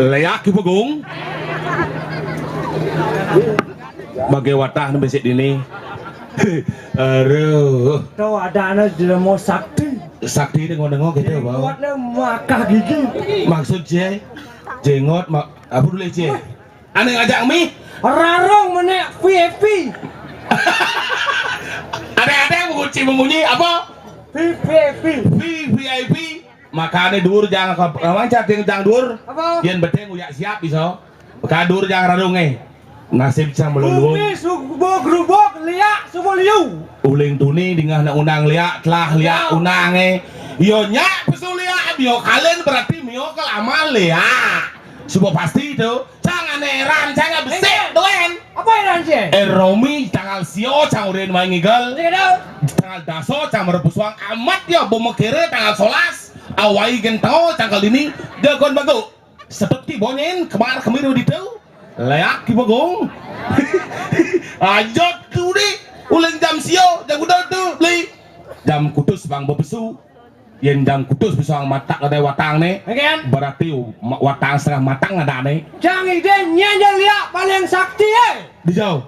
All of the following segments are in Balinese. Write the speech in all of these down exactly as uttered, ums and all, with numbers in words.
Léak Ki Bagong. Bagai watah nu besik dini. Aduh. Tuh ada anak jelema sakti. Sakti dengo-dengo gitu, Bang. Kuatnya makah gigi. Maksud saya, jengot, ma-, apa dulu, Cie? Ane ngajak mi? Rarong menek V I P. Ada-ada yang mengunci, membunyi apa? V V I P. V V I P. Makane dur jang ka mancat yang jang dur. Apa? Yen beteng uyak siap iso. Maka dur jang rarunge. Nasib cang meluang. Bumi subo grubuk liak subo liu. Uling tuni dingah nak unang liak telah liak unange. Yo nyak pesu liak yo kalen berarti mio kelamal liak. Subo pasti tu. Cang ane ran cang besik duen. Apa ran cie? Eh Romi tanggal sio cang urin main ngigel. Tanggal daso cang merepusuang amat yo bomekere tanggal solas. Awai gentau cang kali ini jagoan bago. Sedot ki bonyen kemar kemir ditu. Leak Ki Bagong. Ajot tu di uling jam sio jam kuda tu beli. Jam kutus bang bepesu. Yen jam kutus bisa matak kedai watang ne. Berarti ma-, watang setengah matang ada ne. Jang ide nyen je liak paling sakti eh. Dijau.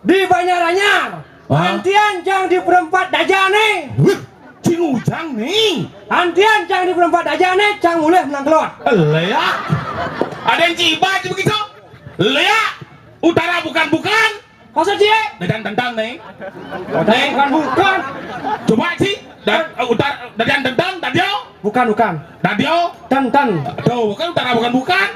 Di Banjaranyar. Hah? Antian jang di perempat dajane. Wih, cingujang nih. Antian jang di perempat dajane, jang mulih menang keluar. Leak. Ada yang ciba aja begitu. Leak. Utara bukan-bukan. Masa cie? Dadan tentang nih. Bukan-bukan. Coba sih. Dan uh, utar dadan tentang dadio. Bukan-bukan. Dadio. Tentang. Tuh, bukan utara bukan-bukan.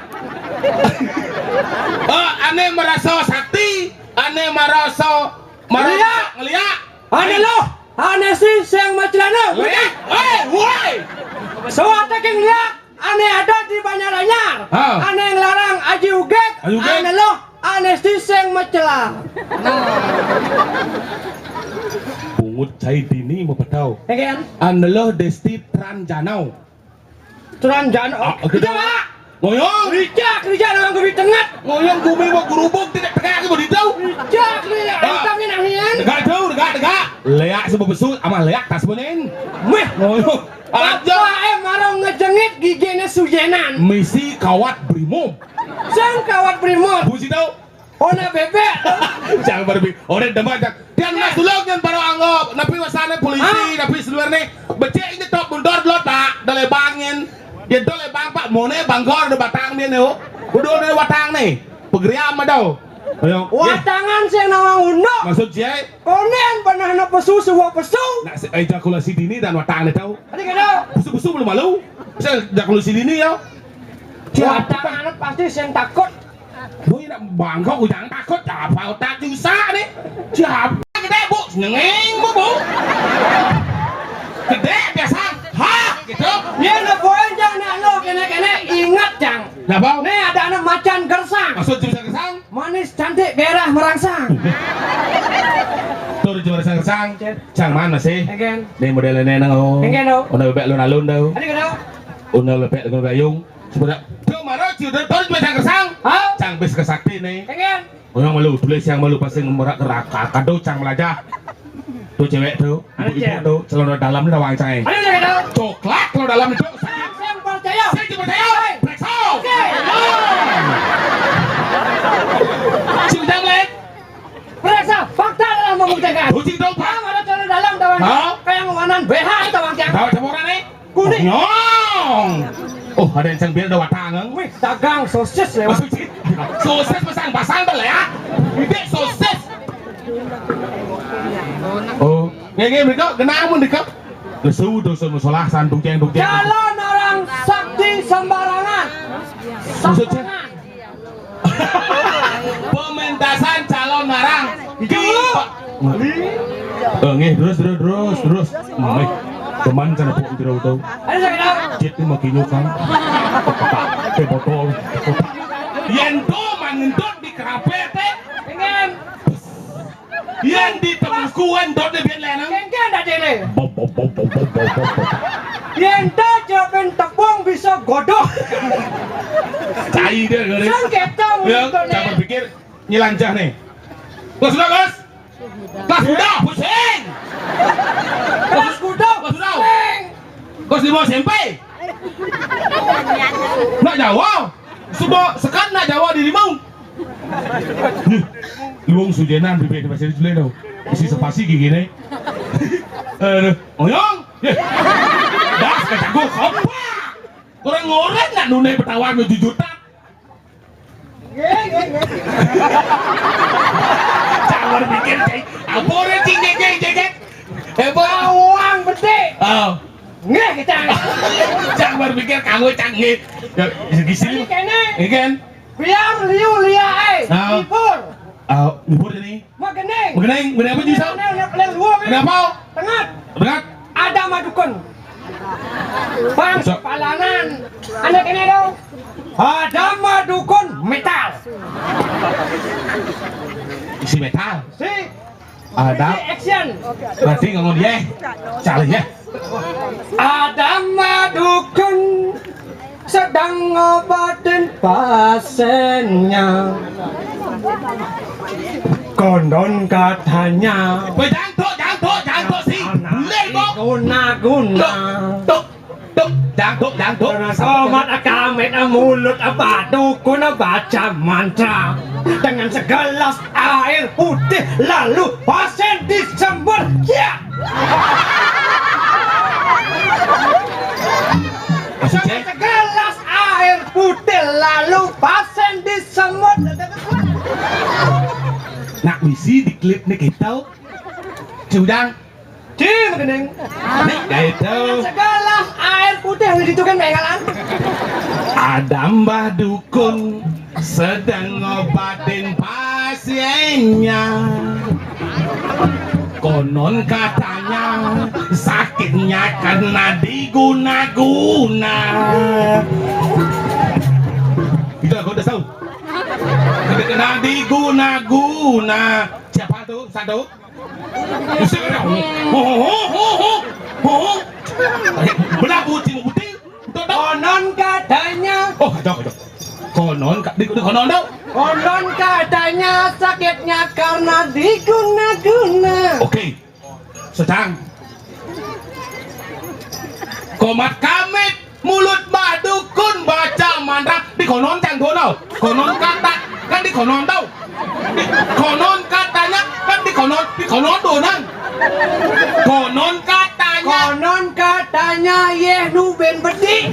Oh, ane merasa sakti. Ane marasa, marasa ngeliak. Ane loh, ane sih sing macelana. Ngeliak. Eh, woi. Sawate ke ngeliak, ane ada di Banjaranyar. Ha. Ane nglarang Aji Uget. Aji Uget. Ane loh, ane sih sing macela. Pungut cai dini mapetau. Ane loh Desti Tranjanau. Turan jan, oh, ah, kita, Pak. Ngoyong. Rijak, rijak dalam gumi tengah. Ngoyong gumi mau gerubuk tidak tegak ke begitu. Rijak nih, ah. Entang ini ahian. Tegak tu, tegak, tegak. Leak sebab besut, ama leak tas bonen. Meh. Ngoyong. Aja. Bapak eh marong ngejengit giginya sujenan. Misi kawat brimob. Sang kawat brimob. Busi tau. Ona bebek. Jangan berbi. Ora demak jak. Tiang nas dulu nyen baru anggap. Napi wasane polisi, napi seluar ne. Becik ini top mundur dulu, Pak. Dole bangin. Ya dole bang, Pak. Mone bangkor de batang dia ne. Udah ne watang ne. Pegeriam ada. Ayo. Watangan sing nawang unduk. Maksud saya? Konen pernah na pesu sewa pesu. Nak ejakulasi dini dan watang ne tau. Tadi kena. Pesu-pesu belum malu. Saya ejakulasi dini ya. Watangan pasti sing takut. Boy nak bangkok udang takut apa otak susah nih. Siapa gede bu nyengeng bu bu. Gede biasa ha gitu. Ya nak boy jangan nak lo kena kena ingat jang. Kenapa? Nih ada anak macan gersang. Maksud jurusan gersang? Manis cantik gairah merangsang. Tuh jurusan gersang. Cang mana sih? Nih modelnya nang oh. Una bebek lu nalun tau. Ada kenapa? Una bebek lu bayung. Sebentar. Tuh mara ciu dan tahu macam kersang. Hah? Cang bis kesakti nih. Pengen. Orang malu tulis yang malu pasti ngemerak kerak kado cang melajah. Tuh cewek tuh, ibu-ibu tuh, celana dalam nih wang cang. Ada yang tahu? Coklat celana dalam itu. Saya percaya. Saya percaya. Periksa. Oke. Cinta melek. Periksa, fakta dalam membuktikan. Tuh cinta pak. Ada celana dalam tawang. Hah? Kayak ngewanan B H tawang cang. Tahu campur nih. Kuning. Nyong. Oh, ada yang sambil ada watang. Wih, dagang sosis lewat. Sosis. Sosis pasang-pasang tuh ya. Ini sosis. Oh, ngene mereka kenapa mereka? Lesu dosa musola sandung yang dukeng. Calon orang sakti sembarangan. Maksudnya? Pementasan calon marang. Iki, Pak. Eh, nggih, terus, terus, terus, terus. Nggih. Teman kana pok jero to. Cit ni makinyo kan. Te botol. Yen to mangentut di kerape te. Pengen. Yen di tembus kuan dot de ben lenang. Kengken dah dene. Bob, bob, bob. Yen to japen tepung bisa godok. Cai Ide ngeri. Sang keto. Ya, jangan pikir nyelanjah nih. Bos, udah, Bos. Kelas udah, pusing. Kelas udah, kelas udah. Kelas lima S M P. Nak Jawa. Semua sekan nak Jawa di limau. Nih, luung sujenan bibir di pasir dulu dong. Isi sepasi gigi nih. Aduh, oyong. Nih. Das kecangkul kompak. Orang-orang nak nune bertawar menuju juta. Nggih, nggih, nggih. Jangan mikir, Cing. Apa orang, Cing, nggih, nggih, nggih, nggih? Eh, bawang betik. Oh. Nggih, Cang. Jangan mikir kamu, Cang, nggih. Ya, di sini. Ini kene. Ini kan. Biar liu liae. Ah. Libur. Ah, libur ini. Magening. Magening, magening apa, Ji, Sal? Magening, magening, luwung, eh. Kenapa? Tengah. Tengah. Ada madukun. Bang, palanan. Anak ini dong. Ada madukun metal. Isi metal. Si. Ada. Isi action. Berarti ngomong dia. Cari ya. Ada madukun sedang ngobatin pasiennya. Konon katanya. Weh, jangan tuh, jangan tuh, jangan tuh sih. Boleh kok. Guna-guna. Tuh, tuh, tuh, jangan tuh, jangan tuh. Karena somat akamit mulut apa dukun baca mantra dengan segelas air putih lalu pasien disembur. Ya. Maksudnya? Segelas air putih lalu pasien disemut. Nak misi di klip nih kita. Cudang. Cim, Gending. Nih, kayak itu. Segelas air putih yang dijujukin pengalan. Ada Mbah Dukun sedang ngobatin pasiennya. Konon katanya sakitnya karena diguna-guna. Itu aku udah tahu. Karena diguna-guna. Siapa tuh? Satu. Usir dia. Ho, ho, ho, ho, ho, ho. Belah putih, putih. Konon katanya. Oh, kacau, kacau. Konon ka-, di, di konon tau. Konon katanya sakitnya karena diguna-guna. Oke. Sedang. Komat kamit mulut Mbah Dukun baca mantra di konon cang kono. Konon kata kan di konon tau. Di konon katanya kan di konon, di konon donan. Konon katanya. Konon katanya yeh nu ben bedik.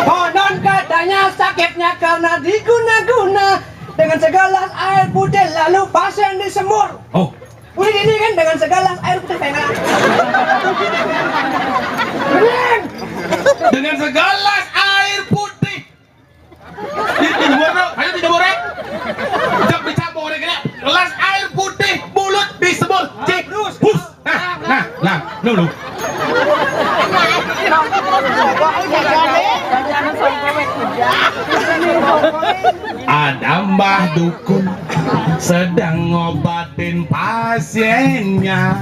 Konon katanya sakitnya karena diguna-guna dengan segelas air putih lalu pasien disemur. Oh. Udah gini kan dengan segelas air putih pengen. Dengan segelas air putih. Di, di jemur dong, ayo di jemur, eh. Ucap dicampur, udah gini. Gelas air putih, mulut disemur. Cik, hus. Nah, nah, nah, lu, lu. Ada Mbah Dukun sedang ngobatin pasiennya.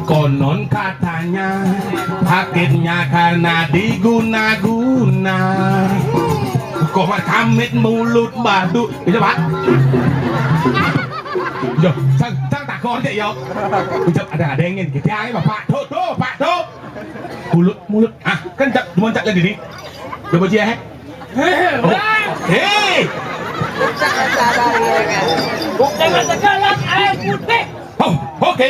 Konon katanya sakitnya karena diguna-guna. Komat kamit mulut Mbah Du-, bisa, Pak? Yo, sang, sang takon deh, yo. Ucap ada-ada yang ingin gitu ya, Pak. Tuh, tuh, Pak, tuh. Mulut, mulut. Ah, kan cak, cuma cak lagi di. Coba dia, eh. Hei. Dengan segelas air putih. Oh, oke.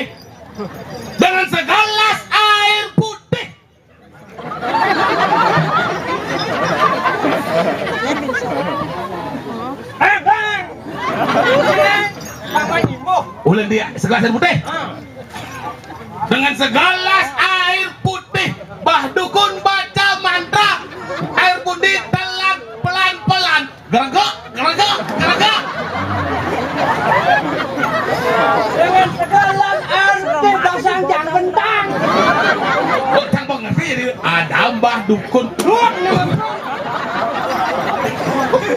Dengan segelas air putih. Eh, Bang. Apa ini, Mo? Ulun dia segelas air putih. Ah. Dengan segelas air putih, Mbah Dukun baca mantra. Air putih telan pelan-pelan. Geregek, geregek, geregek. Dengan segelas air putih basang jang bentang. Kok cang kok ngerti ini? Ada Mbah Dukun. Duk, nih.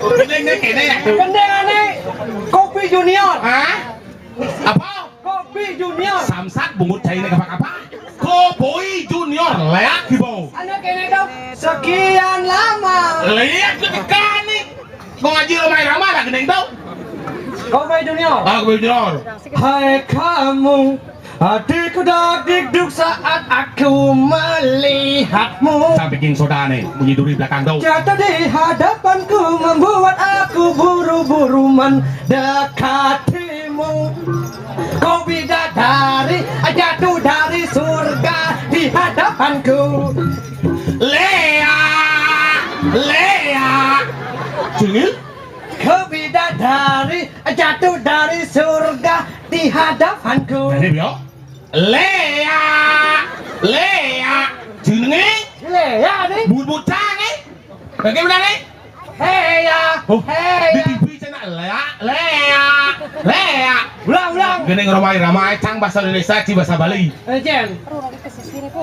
Ini, ini, ini ya. Gendeng nih. Kopi Junior. Hah? Apa? Kopi Junior. Samsat bungut cai ini apa-apa? Oh, Boy Junior, léak ki, Bo. Anak ini dong, sekian lama. Léak ki tekan nih. Mau ngaji Rhoma Irama lah, gendeng, tau. Kau Boy Junior. Ah, Boy Junior. Hai kamu, hatiku dagdikduk saat aku melihatmu. Sampai king soda nih, bunyi duri belakang, tau. Jatuh di hadapanku, membuat aku buru-buru mendekatimu. Kau bidadari, jatuh dari surga di hadapanku. Léak, léak. Cengil? Kau bidadari, jatuh dari surga di hadapanku. Ini, Bio. Léak, léak. Jenenge? Léak, nih. Bocah nih. Bagaimana nih? Héya, oh, héya. Di T V cenah, léak, léak, léak. Ulang, ulang. Gendeng Rhoma Irama, cang bahasa Indonesia, ci bahasa Bali. Eh, Jen.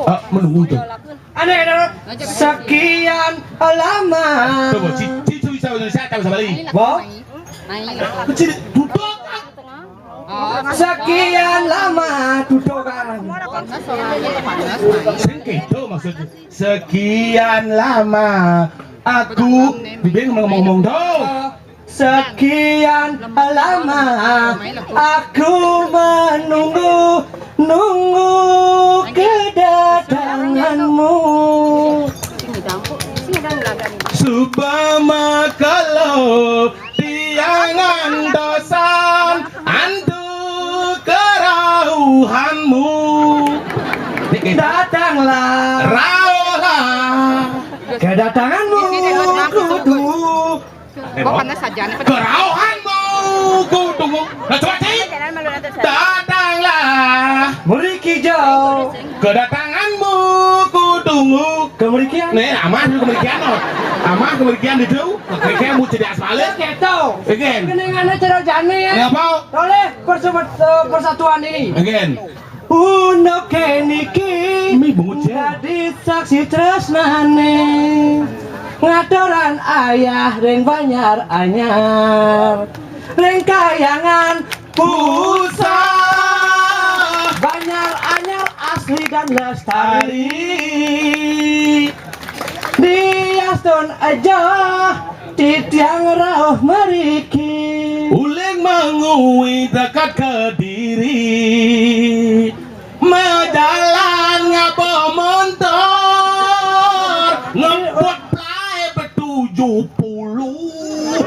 Ah, menunggu tuh. Aneh, aneh. Sekian lama. Coba, ci, ci, ci bisa Indonesia, cang bahasa Bali. Wah. Ci, duduk, ah. Sekian lama, duduk, ah. Sing gitu maksudnya. Sekian lama aku, bibir ngomong-ngomong dong. Sekian lama aku menunggu, nunggu kedatanganmu. Supama kalau tiangan dosan antu kerauhanmu. Datanglah, rauhlah. Kedatanganmu kutunggu. Kok panas saja nih? Kerauhanmu kutunggu. Nah, coba, Ci. Datanglah. Mriki, Jo. Kedatanganmu kutunggu. Kemrikian. Nih, amah dulu kemrikian, no. Amah kemrikian itu. Kemrikian mau jadi asmale. Gitu. Again. Keningane cara jane ya. Ngapa? Oleh persu-, eh, persatuan ini. Again. Unoke niki. Mi bungut, Jen. Dadi saksi tresnane. Ngaturan ayah ring Banjar Anyar. Ring Kayangan Pusat. Banjar Anyar asli dan lestari. Diastun aja titiang rauh mriki. Uling mengui dekat Kediri. Majalan ngaba montor. Ngebut plae be tujuh puluh.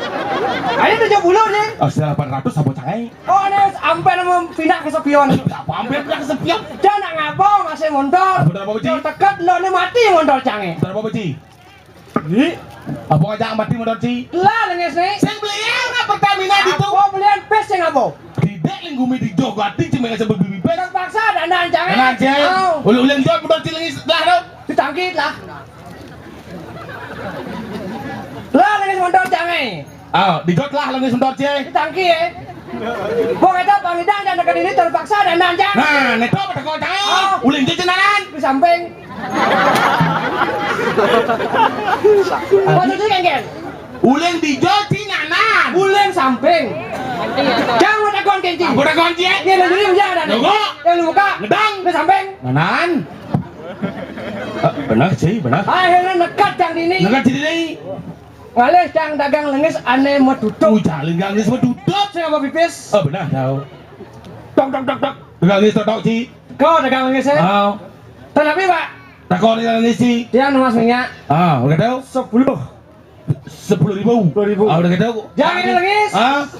Ayo tujuh puluh nih. Oh, sudah delapan ratus apa, Cang, eh? Oh, ini sampai nemu pindah ke Sepion. Apa hampir pindah ke Sepion? Dia nak ngapa masih montor? Apa, berapa, Ci? Dia tekat lo nih mati montor, Cang, eh. Berapa, Ci? Ih. Apa ngajak mati montor, Ci? Lah, Lengis nih. Sing beli apa Pertamina di tu? Apa belian pes sing apa? Tidak, ling gumi di jogati, cuma ngajak beli pes. Terpaksa dandan, Cang, eh. Dandan, Ci. Oh. Uling-uling jawab montor, Ci, Lengis lah, dong. Ditangkit lah. Lah, Lengis montor, Cang, eh. Ah, dijot lah Lengis montor, Ci. Ditangki, eh. Wong eta pangidang dan dekat ini terpaksa dan nanjang. Nah, neto pada kau tahu. Oh. Uling cuci nanan. Di samping. Maksudnya kan, Gen? Uling dijot, Ci, nanan. Uling samping. Jangan takon kenci. Apa takon, Ci? Ini lagi ini ujar dan. Nunggu. Yang lu buka. Ngedang. Di samping. Nanan. Eh, benar, Ci, benar. Akhirnya nekat yang dini. Nekat dini. Ngalih cang dagang lengis ane metutup. Ujar lengis metutup. Saya apa pipis? Oh, benar, tahu. Tok, tok, tok, tok. Dagang lengis tok, tok, Ci. Kau dagang lengis, ya? Oh. Tetapi, Pak. Takon dagang lengis, Ci. Dia nuas minyak. Ah, udah tahu? Sepuluh. Sepuluh ribu. Sepuluh ribu. Ah, udah tahu? Jangan lengis. Ah.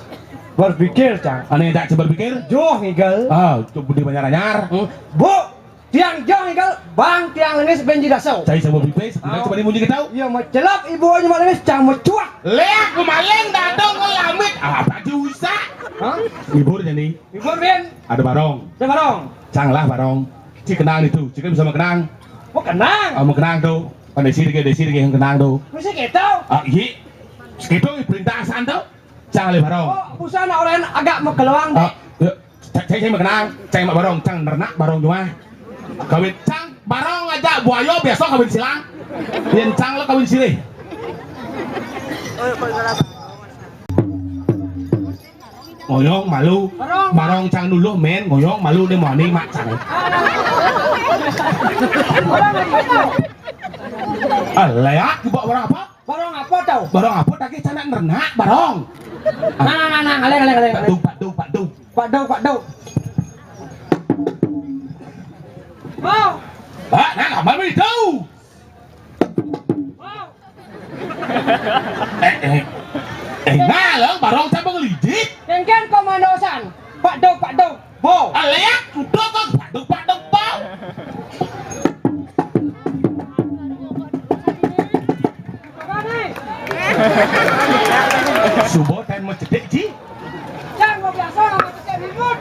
Berpikir, cang. Ane tak coba pikir? Joh, ngigel. Ah, coba di banyak anyar. Hmm. Bu, tiang jong igal bang tiang lengis benji daso. Cai sama bibis, benar. Oh. Coba dia munyi ke tau? Iya, mau celap ibu aja mau lengis cang mau cuak. Leak pemaling datang ngelamit. Apa susah? Hah? Libur jadi. Libur, Bin. Ada barong. Ada barong. Cang lah barong. Ci kenang itu, ci kan bisa mau kenang. Mau kenang? Ah, mau kenang tuh. Kan desi dikit, desi dikit yang kenang tuh. Mesti gitu. Ah, iya. Segitu perintah asan tuh. Cang le barong. Oh, busana orang agak mekeluang. Ah, ya. Cai, cai, cai makenang, cai mak barong, cang nernak barong jumah. Kawin cang barong aja buaya biasa kawin silang. Yen cang lo kawin silih. Ngoyong malu. Barong. Barong cang dulu men, ngoyong malu deh mau mak cang. Alah, ya, coba orang apa? Barong apa tau? Barong apa tadi, sanak nerenak, barong. Nah, nah, nah, nah, aleng, aleng, aleng. Pak Duk, Pak Duk, Pak Duk. Pak Duk, Pak Duk. Oh. Ah, nah, kamu itu. Oh. Eh, eh. Eh, ngalang barong cabang lidik. Engken komandosan. Pak Duk, Pak Duk. Bo. Alek, udah kok, Pak Duk, Pak Duk, Pak. Subo ten mau cedek, Ji. Jangan mau biasa, mau cedek ribut.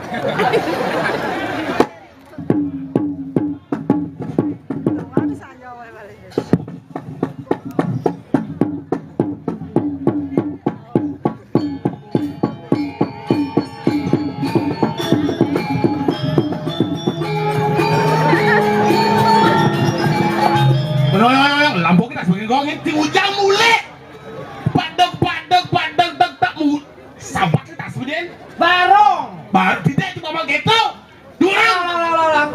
Lampu kita sebagai gong, ini ujang mulai. Padek, padek, padek, dek, tak mu-, sabat kita sebenarnya. Barong. Baru tidak cuma mau gitu. Durang. Lah, lah, lah, lah, lah.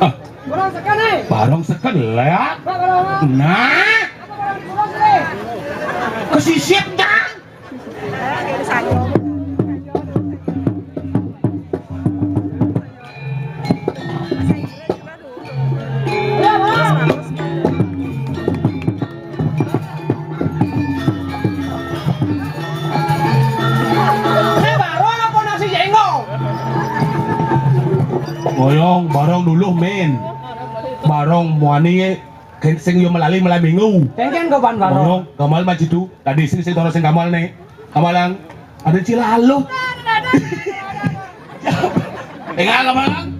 Ah. Barong seken, eh. Barong seken, lah. Nah, barong, barong. Nah. Apa barong, barong, eh? Kesisip, Cang. Ngoyong, barong dulu, men. Barong muani, ken sing yo melali, melali minggu. Kengken ko pan barong. Ngoyong, gamal maju tu. Tadi sing, sing toro sing gamal ne. Kamalang, ada cilalu. Enggak, kamalang.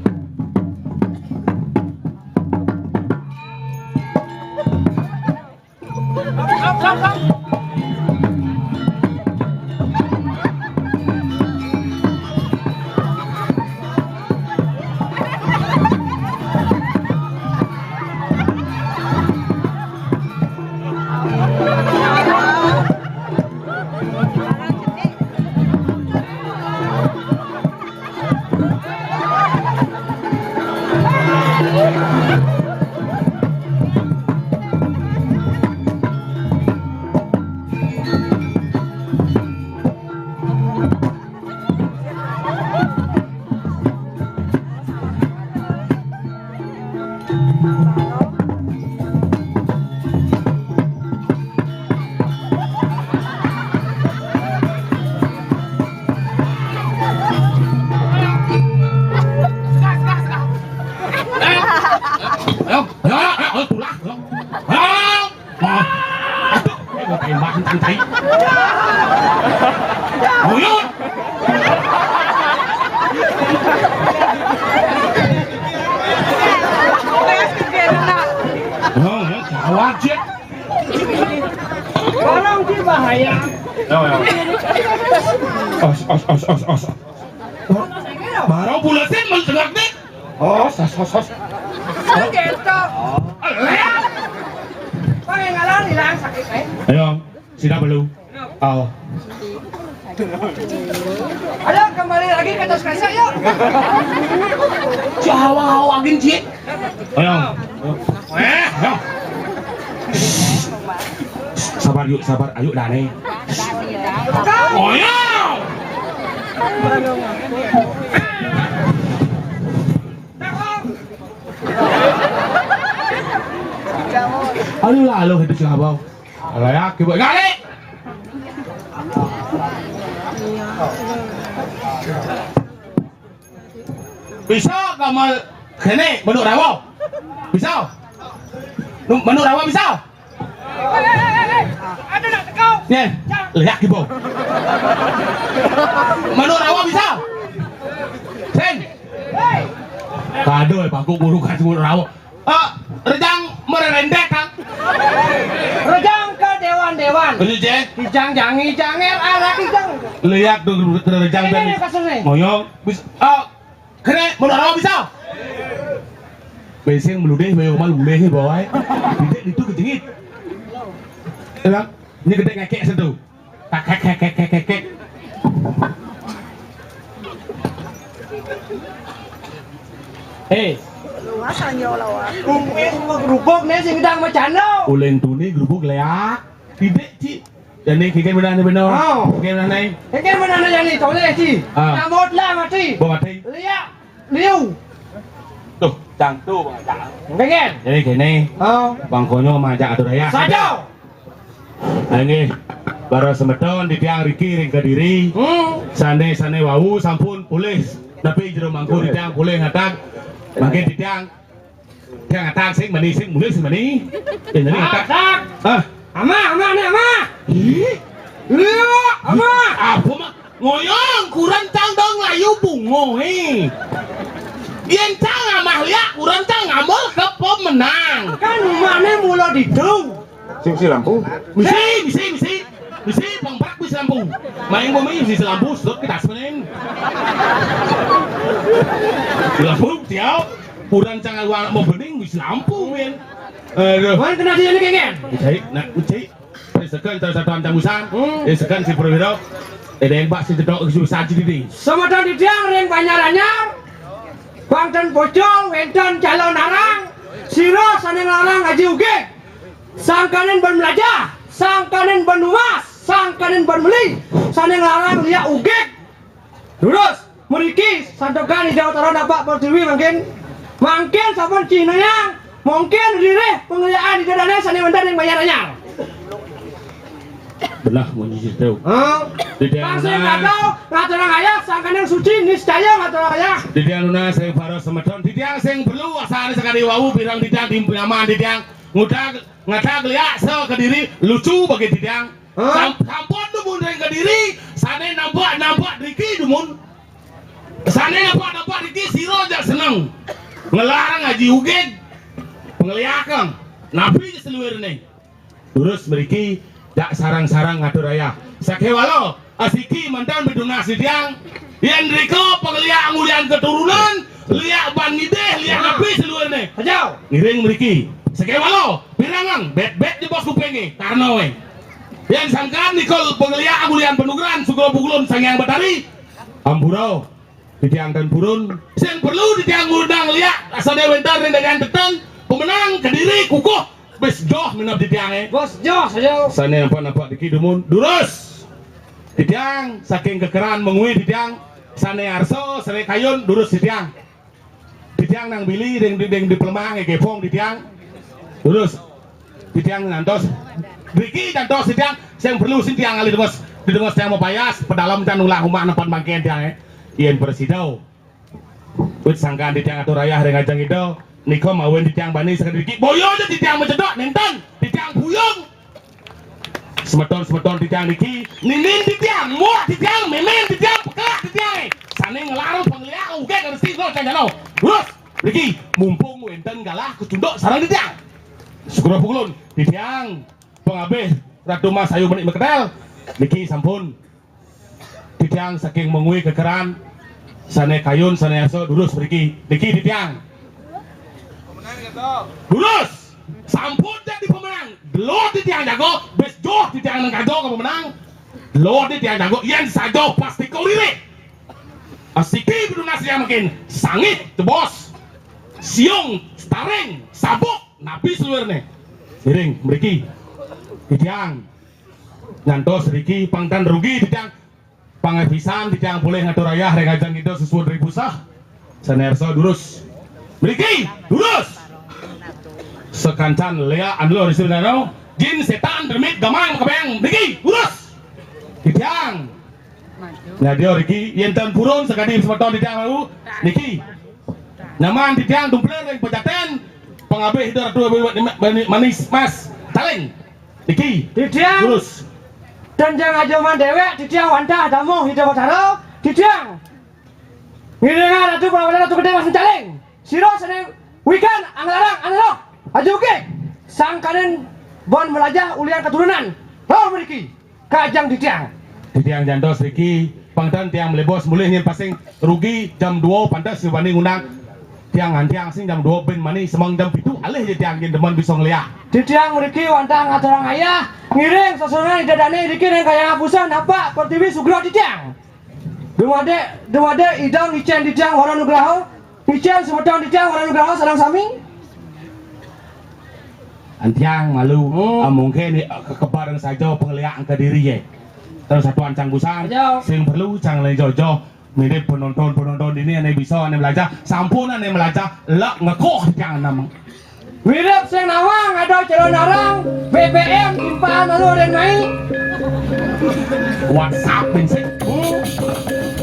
Ayo, ayo, ayo, ayo, pulang, ayo. Ayo. Wah. Aduh, mau tembak, santai. Buyut. Oh, ya, gawat, Cik. Tolong di bahaya. Yo, yo. Os, os, os, os, os. Baru buletin, mencelak, nih. Oh, sos, sos, sos. Gitu. Lea. Pangangalan hilang sakit, eh? Ayo, sida belum. Oh. Ayo, kembali lagi ke atas kereta, yuk. Jawa, awagin, Ji. Ayo. Eh, ayo. Sabar yuk, sabar. Ayo, Dane. Ayo. Aduh lah, lo itu siapa? Alah ya, coba kali. Bisa gamal kene menuk rawa? Bisa? Nu-, menuk rawa bisa? Nih, lihat gitu. Menuk rawa bisa? Sing. Kado ya, paku bulu kan semua rawa. Ah, rejang mererendek, Kang. Rejang ke dewan-dewan. Rejang. Kijang jangi janger anak kijang. Lihat tuh, rejang. Ini tadi kasusnya. Moyong. Bis-, ah, kene, menara bisa? Beseng meludeh, bayo mal uleh, bawa, eh. Tidak itu kejengit. Ya, Kang? Ini gede ngekek situ. Kek, kek, kek, kek, kek, kek. Eh, luasan ya Allah. Kuwi semua gerubuk nih sing ndang macana. Uling tuni gerubuk leak. Titik, Ci. Jane kengken menane bener. Oh. Kengken menane. Kengken menane jane toleh, Ci. Ah. Nyambut lah mati. Bo mati. Liak. Liu. Tuh, cang tuh, Bang Cang. Kengken. Jane kene. Oh. Bang Konyo majak atur ya. Saja. Nggih, para semeton titiang riki ring Kediri. Hmm. Sane-sane wau sampun pulih nepi jero mangku, titiang pulih ngadag. Mangkin titiang, titiang ngadag sing meni, sing mulih sing meni. Sing meni ngadag. Ngadag. Hah? Amah, amah, nih, amah. Ih. Iya, amah. Apa, Mak? Ngoyong, kurencang dong layu bungo, eh. Yen cang amah liak, kurencang ngambil ke pemenang. Kan umane mula ditu. Sing si lampu. Misi, misi, misi. Misi, pang brak misi lampu. Main gua main misi lampu, sedot kita sebenarnya. Lampu, siap. Kurencang awak mau bening, misi lampu, men. Aduh. Wan kena dia ni, kengen. Ucai, nak, ucai. Seken, satu-satuan camusan. Hmm. Eh, seken si perwira. Eh, deng bak si jedok, si saji didi. Semeton titiang ring Banjar Anyar. Wonten pocol, wenten calon arang. Sira sane nglarang ngaji ugig. Sangkaning ban melajah, sangkaning ban numas, sangkaning ban meli, sane nglarang liak ugig. Durus, mriki santukan Ida Batara napak pertiwi mangkin. Mangkin sampun cinayang, mungkin ririh pangliakan Ida Dane sane wenten ing Banjar Anyar. Benah munyi situ. Hah? Titiang nunas. Ngaturang ayah, sangkaning suci, niscaya ngaturang ayah. Titiang nunas, sing para semeton, titiang sing perlu, asane sakadi wau, pirang titiang timpiaman, titiang ngudag, ngadag liak, sa Kediri, lucu bagi titiang. Hah? Sam-, sampun dumun ring Kediri, sane nampak-nampak driki dumun. Sane nampak-nampak driki sira jak seneng. Ngelarang ngaji ugig. Pengliakan. Napi saluirne? Durus mriki, jak sarang-sarang ngatur ayah. Sakewala, asiki mantan pidunas titiang. Yen rika pengliak ngulian keturunan, liak ban ngidih, liak napi saluirne. Aja. Ngiring mriki. Sakewala, pirangang, bet-bet jebos kupinge, karna we. Yen sangkan nika pengliak ngulian panugrahan Sukra Pukulun Sang Hyang Batari. Ampura, titiang tan purun. Sing perlu titiang ngundang liak, sane wenten ring dagan teten, pemenang Kediri kukuh, bes joh minab titiange. Bes joh saja. Sane nampak-nampak diki dumun, durus. Titiang saking kekeran mengwi titiang, sane arsa, sane kayun, durus titiang. Titiang nang bili ding, ding, ding di pelemah nge gepong titiang. Lurus. Titiang ngantos. Driki ngantos titiang sing perlu sing tiang ngalih dengos, didengos tiang mapayas, pedalem tan ulah umah nempat mangken tiang, eh. Yen prasida. Wit sangkan titiang atur ayah ring ajeng Ida, nika mawin titiang bani sakadi driki. Boya aja titiang macedok nenten, titiang puyung. Semeton-semeton titiang niki, ninin titiang, muak titiang, memen titiang, pekak titiang, eh. Sane ngelarang pengliak, ugek resi, no, can jano. Terus, niki, mumpung wenten galah, kecunduk sareng titiang. Sukra Pukulun, titiang, pengabih, Ratu Mas Ayu Menik Meketel, niki sampun. Titiang saking mengwi kekeran, sane kayun, sane aso, durus mriki. Niki titiang. Durus! Sampun dadi pemenang. Delo titiang jago, bes joh titiang nang kajo ka pemenang. Delo titiang jago, yen sajo pasti kau lirik. Asiki pidunas tiang mangkin, sangih, tebos, siung, staring, sabuk, napi saluirne. Ngiring, mriki. Titiang. Ngantos riki pang tan rugi titiang. Pangeh pisan titiang polih ngatur ayah ring ajeng Ida sesuud ring puseh. Sane arsa durus. Mriki, durus. Sakancan leak anelo ring sinano. Jin setan dermit gamang kabeng. Mriki, durus. Titiang. Nyadia riki yen tan purun sakadi semeton titiang wau. Niki. Nyaman titiang dumplir ring pejaten. Pangabih Ida Ratu Manis Mas. Taling. Niki. Titiang. Lurus. Tenjang aja man dewek, titiang wantah tamu Ida Batara, titiang. Ngiringa Ratu Prawana Ratu Gede Mas Caling. Sira sane wikan anglarang anelo. Ajuke. Sangkaning bon melajah ulian keturunan. Roh mriki. Kajang titiang. Titiang jantos riki, pangtan tiang melebos mulih nyen pasing rugi jam dua pantes wani ngundang. Tiang ngantiang sing jam dua ben mani semeng jam pitu alih je tiang yen demen bisa ngeliak. Titiang mriki wantah ngaturang ayah, ngiring sesuunan Ida Dane riki ring Kayang Apusan napak pertiwi sugra titiang. Dumadik, dumadik ida ngicén titiang Wara Nugraha, ngicén semeton titiang Wara Nugraha sareng sami. Antiang malu. Hmm. Ah, mungkin ni, ah, kekebar saja pengeliak ke diri, eh. Terus satuan cang busan, ayo, sing perlu cang lain jojo. Mirip penonton-penonton ini ane bisa, ane melajah, sampun ane melajah, lek ngekuh cang nama. Mirip sing nawang ada calon arang, B B M timpal malu dan mai. WhatsApp bin sing. Hmm.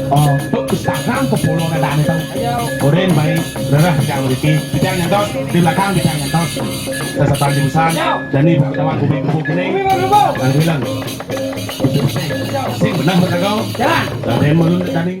Oh, untuk Instagram ke pulau ada ane tahu. Ayo. Oren baik, rerah cang riki, kita nyentos, di belakang kita nyentos. Saya satuan jurusan, ayo, dan ini berkawan kubik-kubik ini. Kubik-kubik. Dan bilang. Sing benar benar kau. Jalan. Dan mulun tadi.